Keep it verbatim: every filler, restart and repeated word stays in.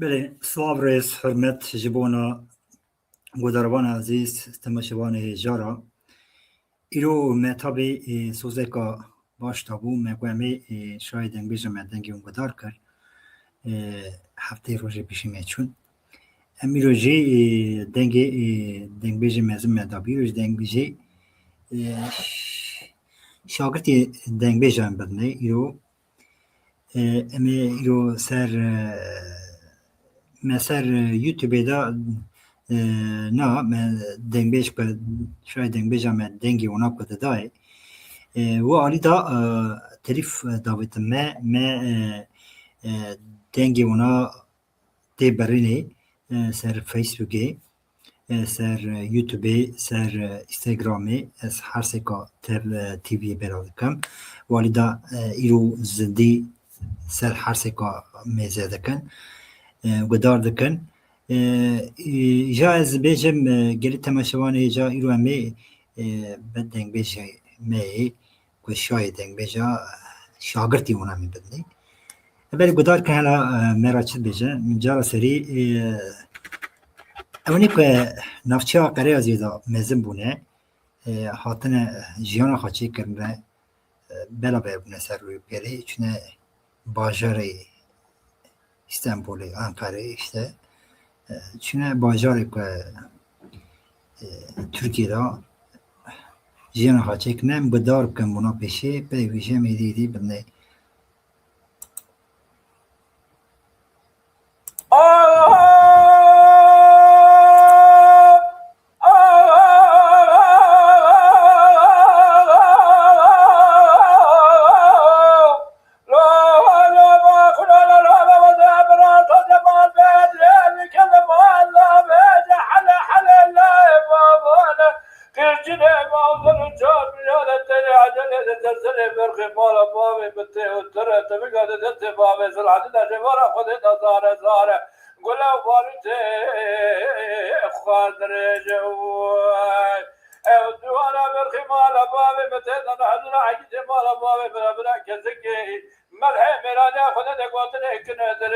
Belê, silav, rêz, hurmet ji bona guhdarvanê ezîz, temaşevanê hêja re. Îro me tabî, e, sozeka baş dabû, me ku em ê, e, şayê dengbêja me dengê wan guhdar kir. E, heftê rojê pêşî me çûn. Em îro jî, e, dengê, e, dengbêjê mezin me dabî, îro jî dengbêjê, e, ş-, şagirtê dengbêjan bidinê îro. E, em ê îro ser, e, me ser, e, YouTube de, e, na, me dengbêj ku, şayê dengbêja me dengê wana ku didayê. E, wi alî da, e, telîf, e, davêtin me, me, e, e, dengê wana tê birînê, e, ser Facebookê, e, ser, e, YouTubeê, ser, e, Instagramê, ez her sêka tev-, e, T V'yê belav dikim. Walî da, e, îro zindî ser her sêka mêze dikin, e, guhdar dikin. E, e, ja ez bêjim, e, gelî temaşevanê ja îro em ê, e, bi dengbêjê me yê, ku şayê dengbêja şagirtî wana min bidinê. Belê guhdar ke hela, e, me ra çi dibêje, min cara serî, e, ewnê ku navçeya Qereyazê de mezin bûne, e, hatine jiyana xwe çêkirine, e, bela be bûne ser rûyê gelê, çûne bajarê Îstanbulê, Ankarê, işte, e, çûne bajarê ku, e, Tirkiyê de jiyana xwe çêkirine, em guhdar bikin bûna pêşê, pey wî jî em êdî êdî bidinê. Qircînê mezin û çar milyarê tenê ecelê de tersine berxê mala bavê bi tê û tire te bigade destê bavê Silahedîn de jêvara Xwedê de zare zare. Gule û barûtê xwe dirêje way. Ew dûvara berxê mala bavê bi tê de hezira egîtê mala bavê bira bira kesekê. Merhê mêraniya Xwedê de gotinê kine de.